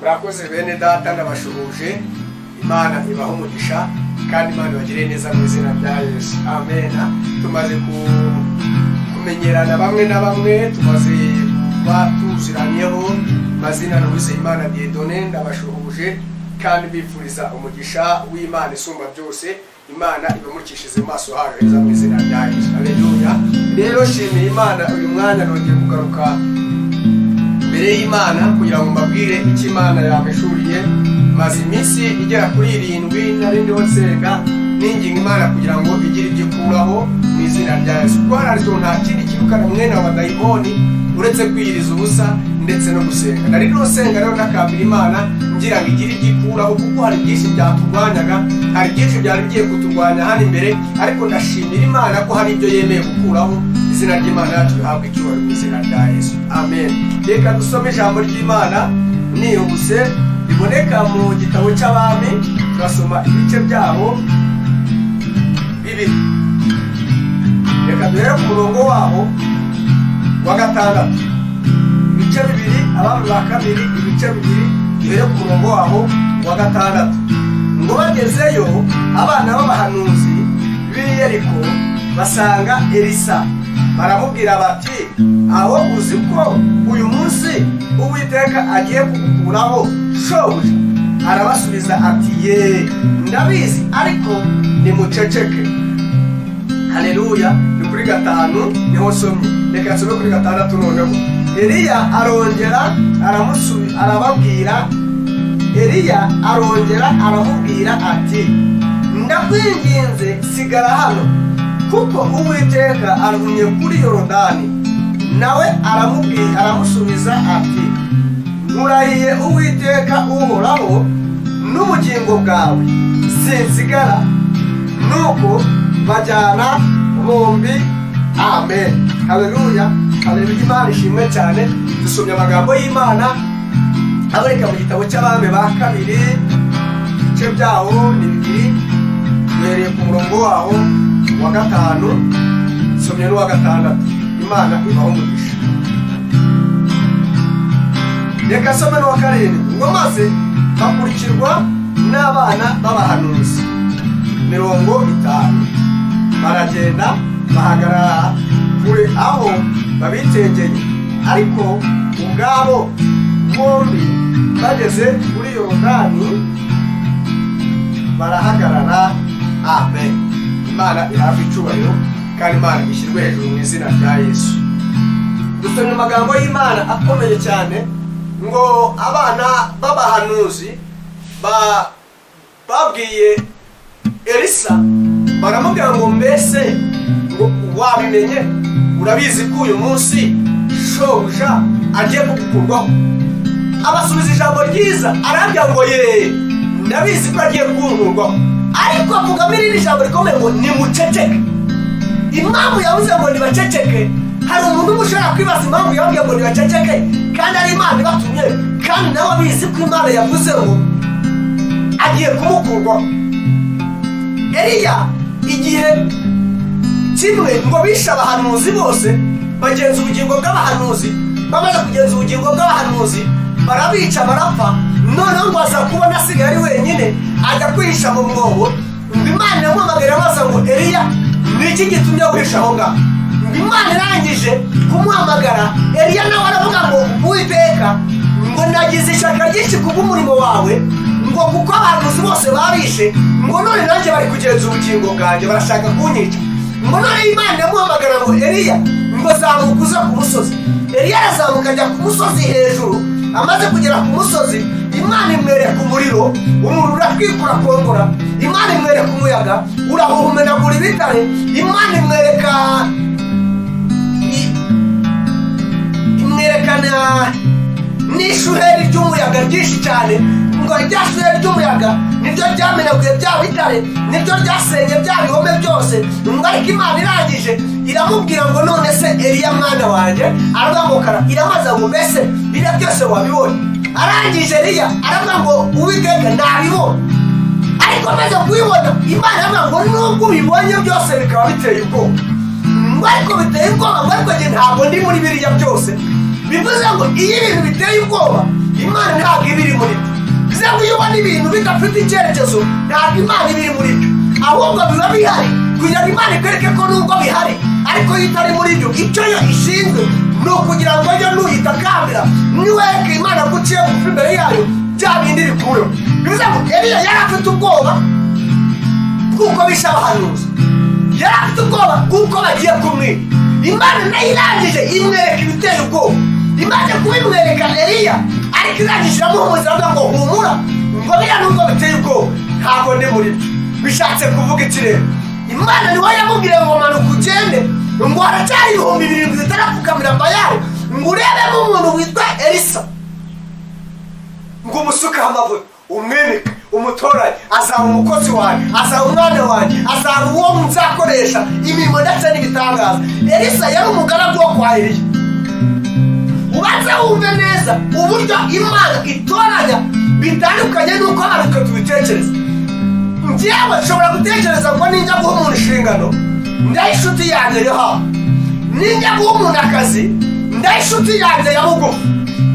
Murakoze bene data, ndabashuhuje. Imana ibaha umugisha kandi Imana ibagirire neza mu izina rya Yesu, amena. Tumaze kumenyerana bamwe na bamwe, tumaze kuba tuziranyeho. Mazina ni Uwizeyimana Dieudonné. Ndabashuhuje kandi mbifuriza umugisha w'Imana isumba byose. Imana ibamurikishije maso hayo heza mu izina rya Yesu, aleluya. Rero shimiye Imana uyu mwanya nongeye kugaruka mbere y'Imana kugira ngo mbabwire icyo Imana yampishuriye. Maze iminsi igera kuri 7 nari ndiho nsenga, ninginga Imana kugira ngo igire ibyo ikuraho mu izina rya Yesu, kuko haranditswe nta kindi kirukana mwene wa badayimoni uretse kwiyiriza ubusa ndetse no gusenga. Nari ndiho nsenga rero, ntakambira Imana ngira ngo igire ibyo ikuraho, kuko hari byinshi byaturwanyaga, hari byinshi byari bigiye kuturwanya hano imbere. Ariko ndashimira Imana ko hari ibyo yemeye gukuraho. Izina ry'Imana yacu rihabwa icyubahiro mu izina rya Yesu, amen. Reka dusome ijambo ry'Imana nihuse riboneka mu gitabo cy'Abami. Turasoma ibice byaho bibiri. Reka duhere ku murongo waho wa 6. Ibice bibiri, Abami ba Kabiri, ibice 2, duhere ku murongo waho wa 6. Ngo bagezeyo, abana b'abahanuzi b'i Yeriko basanga Elisa, baramubwira bati: "Aho uzi ko uyu munsi Uwiteka agiye kugukuraho shobuja?" Arabasubiza ati: "Ye, ndabizi, ariko nimuceceke." Haleluya. Ni kuri 5 niho nsomye, reka nsome kuri 6 noneho. Eliya arongera arababwira, Eliya arongera aramubwira ati: "Ndakwinginze, sigara hano, kuko Uwiteka antumye kuri Yorodani." Nawe aramubwira, aramusubiza ati: "Nkurahiye Uwiteka uhoraho n'ubugingo bwawe, sinsigara." Nuko bajyana bombi. Amen, haleluya, haleluya. Imana ishimwe cyane. Dusomye amagambo y'Imana aboneka mu gitabo cy'Abami ba Kabiri, ibice byaho ni 2, duhereye ku murongo waho wa 5, somye n'uwa 6. Imana ibaho umugisha. Reka some n'uwa 7. Ngo maze bakurikirwa n'abana b'abahanuzi 50, baragenda bahagarara kure aho babitegeye, ariko ubwabo bombi bageze kuri Yorodani barahagarara. Amen. Imana ihabwa icyubahiro kandi Imana ishyirwe hejuru mu izina rya Yesu. Dusomye amagambo y'Imana akomeye cyane, ngo abana b'abahanuzi babwiye Elisa, baramubwira ngo: "Mbese ngo wabimenye, urabizi ko uyu munsi shobuja agiye kugukurwaho?" Abasubiza ijambo ryiza, arabwira ngo: "Ye, ndabizi ko agiye kunkurwaho." Ariko avugamo irindi jambo rikomeye ngo: "Nimuceceke." Impamvu yavuze ngo nibaceceke, hari umuntu umwe ushobora kwibaza impamvu yababwiye ngo nibaceceke kandi ari Imana ibatumye, kandi nawe abizi ko Imana yavuze ngo agiye kumukurwaho. Eliya igihe kimwe ngo bishe abahanuzi bose, bagenza ubugingo bw'abahanuzi. Bamaze kugenza ubugingo bw'abahanuzi, barabica, barapfa. Noneho ngo aza kubona asigaye ari wenyine, ajya kwihisha mu mwobo. Ngo Imana iramuhamagara, iramubaza ngo: "Eliya, ni iki gitumye wihisha aho ngaho?" Ngo Imana irangije kumuhamagara, Eliya nawe aravuga ngo: "Uwiteka, ngo nagize ishyaka ryinshi kubw'umurimo wawe, ngo kuko abahanuzi bose babishe, ngo none nanjye bari kugenza ubugingo bwanjye, barashaka kunyica." Ngo none Imana iramuhamagara ngo: "Eliya, ngo zamuka uze ku musozi." Eliya arazamuka ajya ku musozi hejuru. Amaze kugera ku musozi, Imana imwereka umuriro, umuriro uratwika, urakongora. Imana imwereka umuyaga, urahuha, umenagura ibitare. Imana imwereka imwerekana n'ishuheri ry'umuyaga ryinshi cyane. Ngo rya shuheri ry'umuyaga niryo ryamenaguye bya bitare, niryo ryasenye bya bihome byose. Ngo ariko Imana irangije iramubwira ngo: "None se Eliya mwana wanjye?" Aravuga ngo: "Kara." Iramaza ngo: "Mbese biriya byose wabibonye?" Arangije Eliya aravuga ngo: "Uwiteka, nabibonye." Ariko amaze kubibona, Imana iravuga ngo: "Nubwo ubibonye byose bikaba biteye ubwoba, ngo ariko biteye ubwoba, ngo ariko njye ntabwo ndi muri biriya byose." Bivuze ngo iyo ibintu biteye ubwoba, Imana ntabwo iba iri muri Buriya ubona ibintu bidafite icyerekezo, ntabwo Imana iba iri muri byo, ahubwo biba bihari kugira ngo Imana ikwereke ko nubwo bihari ariko yo itari muri byo. Icyo yo ishinzwe ni ukugira ngo yo nuyitakambira, niwereke Imana ko uciye bugufi imbere yayo, bya bindi bikureho. Bivuze ngo Eliya yari afite ubwoba bw'uko bishe abahanuzi, yari afite ubwoba bw'uko bagiye kumwica. Imana nayo irangije imwereka ibiteye ubwoba. Imaze kubimwereka Eliya, ariko irangije iramuhumuriza, aravuga ngo: "Humura," ngo biriya nubwo biteye ubwoba ntabwo ndi muri byo. Bishatse kuvuga iki rero? Imana niwe yamubwiye ngo: "Manuka ugende," ngo haracyari 7000 bitarapfukamira Bayali, ngo urebemo umuntu witwa Elisa, ngo umusukeho amavuta, umwimike, umutoranye, azaba umukozi wanjye, azaba umwana wanjye, azaba uwo nzakoresha imirimo ndetse n'ibitangaza. Elisa yari umugaragu wo kwa Eliya. Ubanza wumve neza uburyo Imana itoranya bitandukanye n'uko abantu twe tubitekereza. Njyewe nshobora gutekereza ngo ninjya guha umuntu inshingano, ndaha inshuti yanjye yo hafi; ninjya guha umuntu akazi, ndaha inshuti yanjye ya bugufi;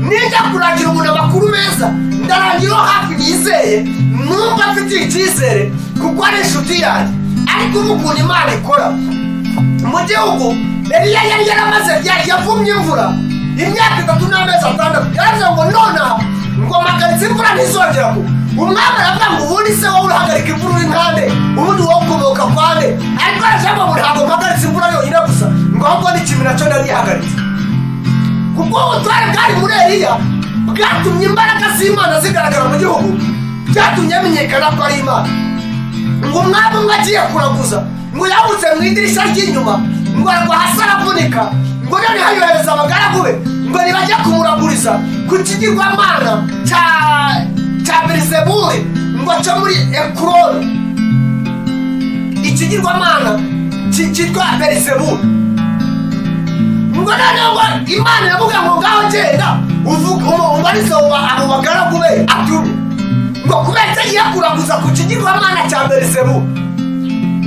ninjya kurangira umuntu amakuru meza, ndarangira uwo hafi nizeye, numva mfitiye icyizere kuko ari inshuti yanjye. Ariko ubu ukuntu Imana ikora mu gihugu, Eliya yari yaramaze yavumye imvura imyaka 3 n'amezi 6. Yaravuze ngo: "Nonaha," ngo, "mpagaritse imvura, ntizongera kugwa." Umwami aravuga ngo: "Ubundi se wowe urahagarika imvura uri nkande? Ubundi wowe ukomoka kwande?" Ariko aravuga ngo: "Ntabwo mpagaritse imvura yonyine gusa," ngo ahubwo n'ikime nacyo ndagihagaritse. Kuko ubutware bwari muri Eliya bwatumye imbaraga z'Imana zigaragara mu gihugu, byatumye hamenyekana ko ari Imana. Ngo umwami umwe agiye kuraguza, ngo yahutse mu idirishya ry'inyuma, ngo aragwa hasi aravunika. Ngo noneho yohereza abagaragu be ngo nibajya kumuraguriza ku kigirwamana cya Berizebuli, ngo cyo muri Ekuroni, ikigirwamana cyitwa Berizebuli. Ngo noneho ngo Imana iravuga ngo: "Ngaho genda ubarize abo bagaragu be atumye," ngo kubera icyo agiye kuraguza ku kigirwamana cya Berizebuli.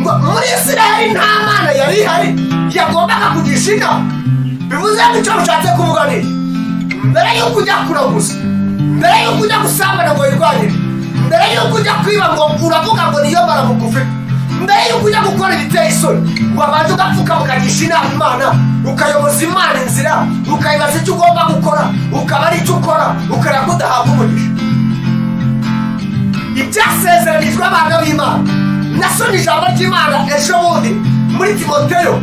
Ngo muri Isiraheli nta mana yari ihari yagombaga kugisha inama. Bivuze ngo icyo bishatse kuvuga ni iki? Mbere y'uko ujya kuraguza, mbere y'uko ujya gusambana ngo wirwanire, mbere y'uko ujya kwiba ngo uravuga ngo niyo maramuko ufite, mbere y'uko ujya gukora ibiteye isoni, wabanza ugapfukama ukagisha inama Imana, ukayoboza Imana inzira, ukayibaza icyo ugomba gukora, ukaba ari icyo ukora, ukareba ko udahabwa umugisha. Ibyasezeranijwe abana b'Imana, nasomye ijambo ry'Imana ejo bundi muri Timoteyo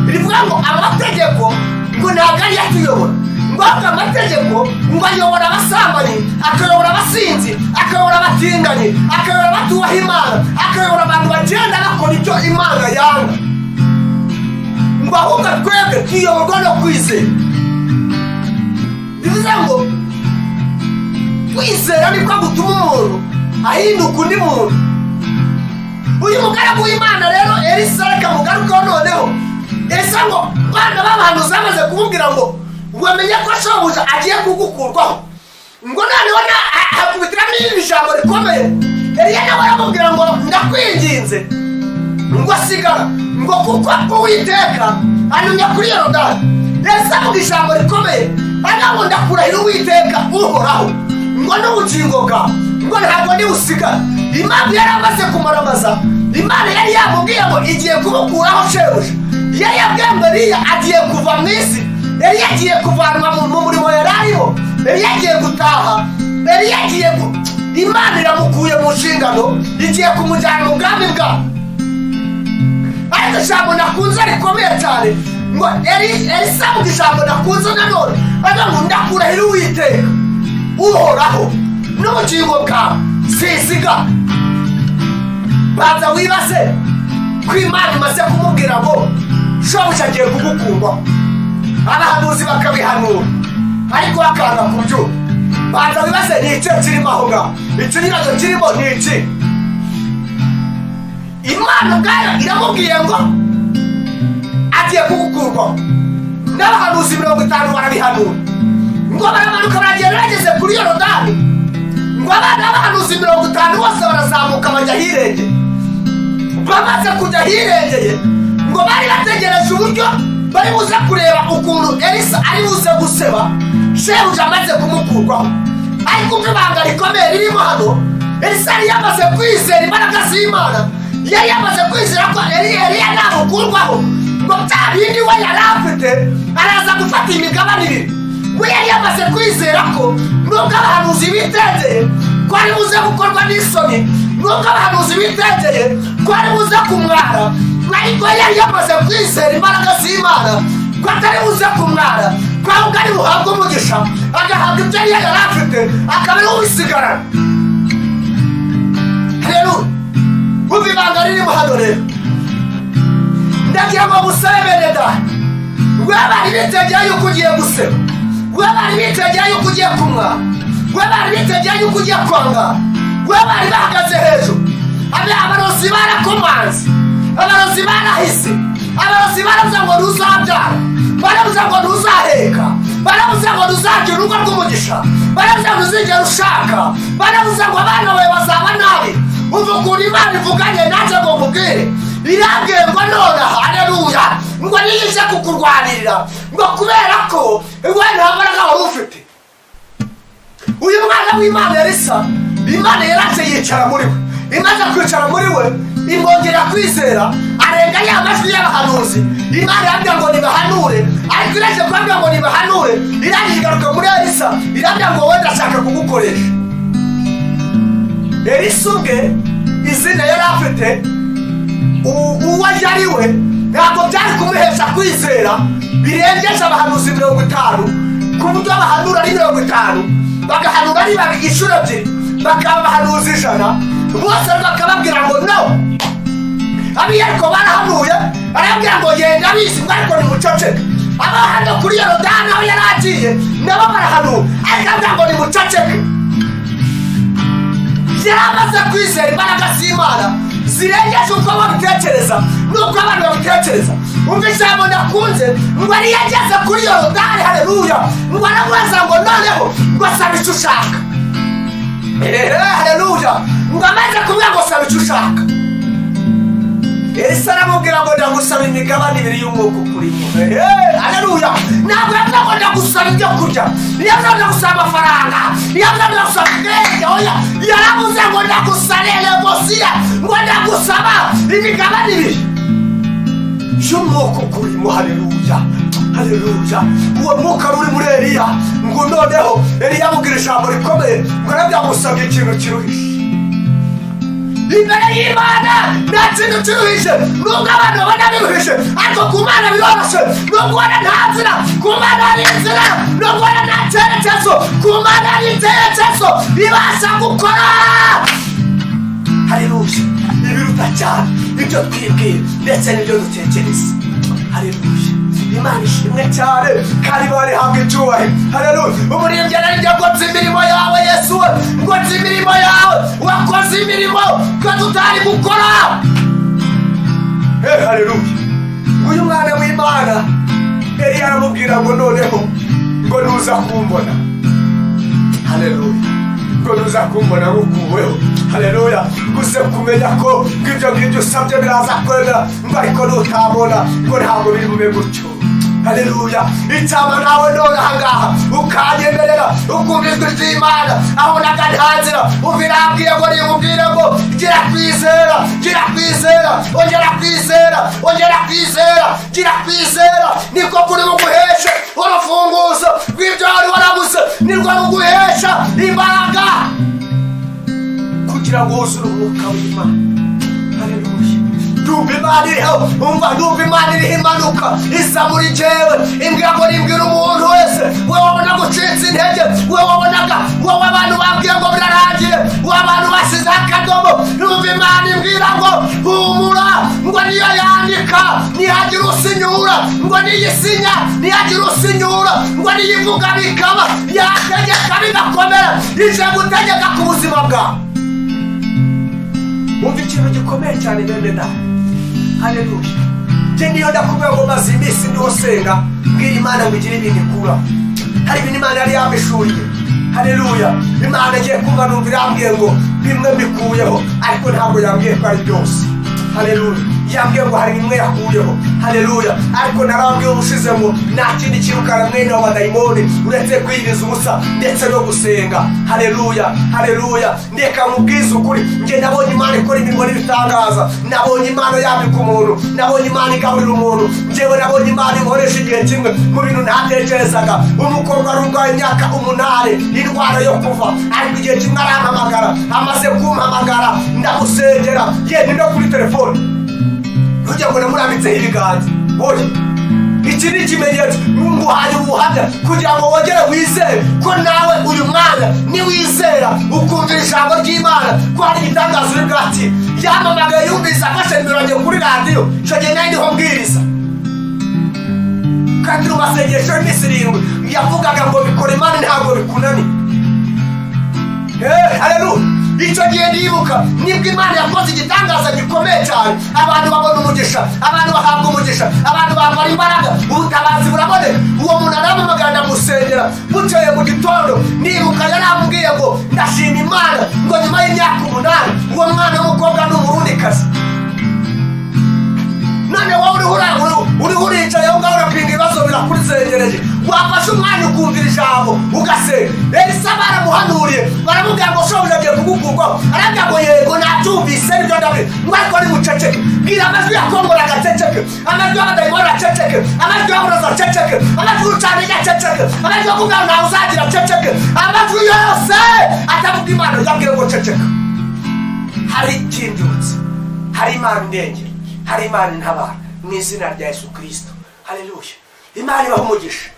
rivuga ngo amategeko ngo ntabwo ariyo atuyobora, ngo ahubwo amategeko ngo ayobora abasambanyi, akayobora abasinzi, akayobora abatinganyi, akayobora abatubaha Imana, akayobora abantu bagenda bakora ibyo Imana yanga, ngo ahubwo twebwe tuyoborwa no kwizera. Bivuze ngo kwizera niko gutuma umuntu ahinduka undi muntu. Uyu mugaragu w'Imana rero Elisa, reka mugarukeho noneho. Elisa ngo bana b'abahanuzi bamaze kumubwira ngo wamenye ko shobuja agiye kugukurwaho, ngo noneho hakubitiramo iri jambo rikomeye. Eliya nawe aramubwira ngo: "Ndakwinginze," ngo, "sigara," ngo, "kuko Uwiteka anumye kuri Yorodani." Elisa avuga ijambo rikomeye, aravuga ngo: "Ndakurahira Uwiteka uhoraho," ngo, "n'ubugingo bwawe," ngo, "ntabwo ndibusigara." Impamvu yari amaze kumaramaza, Imana yari yamubwiye ngo igiye kumukuraho shebuja. Yari yabwiye ngo Eliya agiye kuva mu isi, Eliya agiye kuvanwa mu murimo yari arimo, Eliya agiye gutaha, Eliya agiye Imana iramukuye mu nshingano, igiye kumujyana mu bwami bwawe. Ariko ijambo nakunze rikomeye cyane, ngo Elisa avuga ijambo nakunze nanone, avuga ngo: "Ndakurahira Uwiteka uhoraho n'ubugingo bwawe, sisiga." Banza wibaze ko Imana imaze kumubwira ngo shobuja agiye kugukurwaho, abahanuzi bakabihanura ariko bakanga kubyumva. Banza wibaze ni icyo kirimo aho ngaho, ikinyuranyo kirimo ni iki? Imana ubwayo iramubwiye ngo agiye kugukurwaho, n'abahanuzi 50 barabihanura. Ngo baramanuka, baragenda, bageze kuri Yorodani, ngo abana b'abahanuzi 50 bose barazamuka bajya ahirengeye. Bamaze kujya ahirengeye, ngo bari bategereje uburyo bari buze kureba ukuntu Elisa ari buze guseba shebuja amaze kumukurwaho. Ariko ubwo ibanga rikomeye ririmo hano. Elisa yari yamaze kwizera imbaraga z'Imana, yari yamaze kwizera ko Eliya namukurwaho, ngo bya bindi we yari afite araza gufata imigabane ibiri. We yari yamaze kwizera ko nubwo abahanuzi bitegeye ko ari buze gukorwa n'isoni, nubwo abahanuzi bitegeye ko ari buze kumwara, ariko yari yamaze kwizera imbaraga z'Imana ko atari buze kumwara, ko ahubwo ari buhabwe umugisha, agahabwa ibyo Eliya yari afite, akaba ariwe ubisigarana. Rero umva ibanga ririmo hano. Rero ndagira ngo musabe, bene data, we bari bitegeye yuko ugiye guseba, we bari bitegeye yuko ugiye kumwara, we bari bitegeye yuko ugiye kwangara, we bari bahagaze hejuru. Abarozi barakomanze, abarozi barahise, abarozi baravuze ngo ntuzabyara, baravuze ngo ntuzaheka, baravuze ngo ntuzagira urugo rw'umugisha, baravuze ngo ntuzigera ushaka, baravuze ngo abana bawe bazaba nabi. Umva ukuntu Imana ivuganye nanjye ngo nkubwire. Irambwiye ngo nonaha, aleluya, ngo niyize kukurwanirira, ngo kubera ko we nta mbaraga wari ufite. Uyu mwana w'Imana Elisa, Imana yaraje yicara muri we. Imaze kwicara muri we, imwongera kwizera, arenga ya majwi y'abahanuzi. Imana irabwira ngo nibahanure, ariko iraje kubabwira ngo nibahanure, irangije igaruka muri Elisa, irabwira ngo wowe ndashaka kugukoresha. Elisa ubwe izina yari afite, uwo yari we, ntabwo byari kumuhesha kwizera birengeje abahanuzi 50, ku buryo abahanura ari 50, bagahanura ari babiri inshuro ebyiri, bakaba abahanuzi 100 bose, bakababwira ngo no. Abiyariko barahanuye, arababwira ngo genda bizi ngo ariko nimuceceke. Aba hano kuri Yorodani aho yari agiye nabo barahanura, ariko arababwira ngo nimuceceke. Yari amaze kwizera imbaraga z'Imana zirengeje uko babitekereza n'uko abantu babitekereza. Umva ijambo nakunze, ngo yari yageze kuri Yorodani, haleluya, ngo aramubaza ngo noneho ngo saba icyo ushaka. Ehe, haleluya, ngo amaze kumubwira ngo saba icyo ushaka, Elisa aramubwira ngo ndagusaba imigabane ibiri y'umwuka ukurimo. Ehe, haleluya, ntabwo yavuga ngo ndagusaba ibyo kurya, yavuga ngo ndagusaba amafaranga, yavuga ngo ndagusaba ubwenge. Oya, yaravuze ngo ndagusaba elemosiya, ngo ndagusaba imigabane ibiri y'umwuka ukurimo. Haleluya, haleluya. Uwo mwuka uri muri Eliya, ngo noneho Eliya amubwira ijambo rikomeye, ngo arabyamusabye ikintu kiruhije. Imbere y'Imana nta kintu kiruhije. Nubwo abantu babona biruhije, ariko ku Mana biroroshye. Nubwo ubona nta nzira, ku Mana hari inzira. Nubwo ubona nta cyerekezo, ku Mana hari icyerekezo ibasha gukora, haleluya, ibiruta cyane ibyo twibwira ndetse n'ibyo dutekereza. Haleluya, Imana ishimwe cyane kandi Imana ihabwa icyubahiro. Haleluya. Umuririmbyi araririmbye ngo nzi imirimo yawe, Yesu we, ngo nzi imirimo yawe, wakoze imirimo twe tutari gukora. Haleluya. Uyu mwana w'Imana Eliya aramubwira ngo noneho ngo nuza kumbona, haleluya, ngo nuza kumbona ngukuweho, haleluya, guze kumenya ko ngo ibyo ngibyo usabye biraza kwemera, ngo ariko nutabona ngo ntabwo biri bube gutyo. Haleluya. Icyama nawe none ahangaha ukanyemerera ukumva ijwi ry'Imana. Abonaga nta nzira, umva irambwiye ngo nimubwire ngo gira kwizera, gira kwizera, ongera kwizera, ongera kwizera, gira kwizera, niko kuri buguheshe urufunguzo rw'ibyo wari warabuze, nirwo ruguhesha imbaraga kugira ngo wuzure umwuka w'Imana. Haleluya. Ndumva Imana iriho, umva, ndumva Imana iriho imanuka isa muri jyewe, imbwira ngo nimbwira umuntu wese, we wabonaga ucitse intege, we wabonaga wowe abantu babwiye ngo birarangiye, we abantu bashyizeho akadomo, ndumva Imana imbwira ngo humura, ngo niyo yandika ntihagira usinyura, ngo niyo isinya ntihagira usinyura, ngo niyo ivuga bikaba, yategeka bigakomera. Ije gutegeka ku buzima bwawe. Umva ikintu gikomeye cyane, bene data. Haleluya. Njye niyo ndakubwira ngo maze iminsi ndiho senga, mbwira Imana ngo igire ibintu ikuraho. Hari ibintu Imana yari yampishuriye. Haleluya. Imana agiye kumva numva irambwiye ngo bimwe mbikuyeho, ariko ntabwo yambwiye ko ari byose. Haleluya. Yambwiye ngo hari bimwe yakuyeho. Haleluya. Ariko narababwiye ubushize ngo nta kindi kirukana mwene w'abadayimoni uretse kwiyiriza ubusa ndetse no gusenga. Haleluya, haleluya. Ndeka mubwize ukuri, njye nabonye Imana ikora imirimo n'ibitangaza, nabonye Imana yambika umuntu, nabonye Imana igaburira umuntu. Njyewe nabonye Imana inkoresha igihe kimwe mu bintu ntatekerezaga. Umukobwa wari urwaye imyaka 8 indwara yo kuva, ariko igihe kimwe arampamagara. Amaze kumpamagara ndamusengera, ye ni no kuri telefone, ntujya ngo namurambitseho ibiganza. Oya, iki ni ikimenyetso nguhaye ubuhamya kugira ngo wongere wizere ko nawe uyu mwanya niwizera ukumvira ijambo ry'Imana ko hari igitangaza uri bwakire. Yampamagaye yumvise afashe nimero yanjye kuri radiyo. Icyo gihe nari ndiho mbwiriza, kandi mu masengesho y'iminsi 7 yavugaga ngo bikora Imana ntabwo bikunaniye. Haleluya. Icyo gihe ndibuka nibwo Imana yakoze igitangaza gikomeye cyane, abantu babona umugisha, abantu bahabwa umugisha, abantu bambara imbaraga, ubutabazi buraboneka. Uwo muntu arampamagara, ndamusengera. Bukeye mu gitondo nibuka yarambwiye ngo ndashima Imana ngo nyuma y'imyaka 8 uwo mwana w'umukobwa ni Umurundikazi. None wowe uriho uricaye aho ngaho urapinga, ibibazo birakurizengereje, wafashe umwanya ukumvira ijambo, ugasenga. Elisa baramuhanuriye, baramubwira ngo shobuja agiye kugukurwaho. Arabwira ngo yego, nabyumvise, nibyo ndabizi, ngo ariko nimuceceke. Bwira amajwi ya kongora agaceceke, amajwi y'abadayimoni aceceke, amajwi y'aburozi aceceke, amajwi y'urucantege aceceke, amajwi yo kuvuga ngo ntawe uzagira aceceke, amajwi yose atavuga Imana yabwire ngo ceceka. Hari ikimbyutse, hari Imana indengera, hari Imana intabara mu izina rya Yesu Kirisito. Haleluya. Imana ibaha umugisha.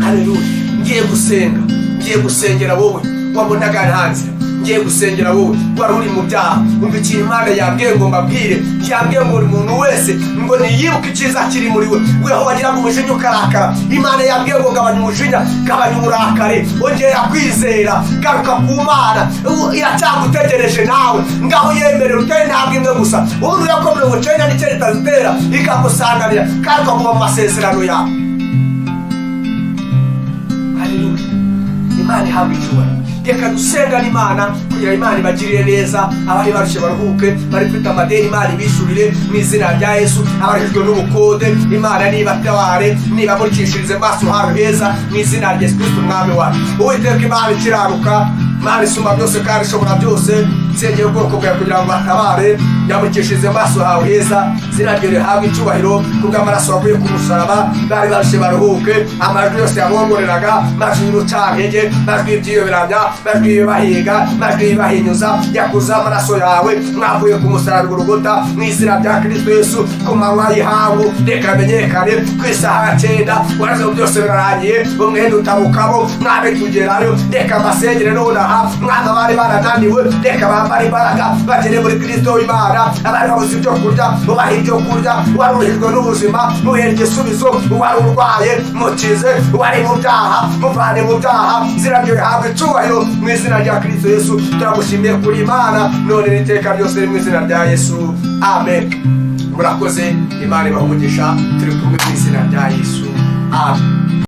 Haleluya. Ngiye gusenga, ngiye gusengera wowe wabonaga nta nzira, ngiye gusengera wowe wari uri mu byaha. Umva ikintu Imana yabwiye ngo mbabwire. Yabwiye ngo buri muntu wese ngo niyibuke icyiza kiri muri we. Weho wagira ngo umujinya ukarakara, Imana yabwiye ngo gabanya umujinya, gabanya uburakari, ongera kwizera, garuka ku Mana. Iracyagutegereje nawe. Ngaho yemerera utere intambwe imwe gusa, ubundi urebe ko 99 itazitera ikagusanganira, kandi ukaguma mu masezerano yawe. Haleluya. Imana ihabwa icyubahiro. Reka dusengane Imana kugira Imana ibagirire neza. Abari barushye baruhuke, bari kwita amadeni Imana ibishyurire mu izina rya Yesu, abarihijwe n'ubukode Imana nibatabare, nibamurikishirize maso hantu heza mu izina rya Yesu Kristo Umwami wacu. Uwiteka Imana ikiranuka, Imana isumba byose kandi ishobora byose, nsengera ubwoko bwawe kugira ngo batabare, yamurikishirize amaso hawe heza, izina ryawe rihabwe icyubahiro kubw'amaraso wavuye ku musaraba. Bari barushye baruhuke, amajwi yose yabongoreraga, amajwi y'urucantege, amajwi y'ibyiyoberanya, amajwi y'ibibahiga, amajwi y'ibibahinyuza, yakuze amaraso yawe mwavuye ku musaraba Golgota mu izina rya Kristo Yesu. Ku manywa y'ihangu reka amenyekane, ku isaha ya 9 waraze byose birarangiye, umwenda utabukamo mwabe tugerayo. Reka mbasengere nonaha, mwana bari barananiwe reka bambare imbaraga bagere muri Kristo w'Imana. Abari babuze ibyo kurya ubaha ibyo kurya, uwaruhijwe n'ubuzima muhere igisubizo, uwari urwaye mukize, uwari mu byaha muvane mu byaha. Izina ryawe rihabwe icyubahiro mu izina rya Kristo Yesu. Turagushimiye kuri Imana none n'iteka ryose mu izina rya Yesu, amen. Murakoze, Imana ibaha umugisha. Turi kumwe mu izina rya Yesu, amen.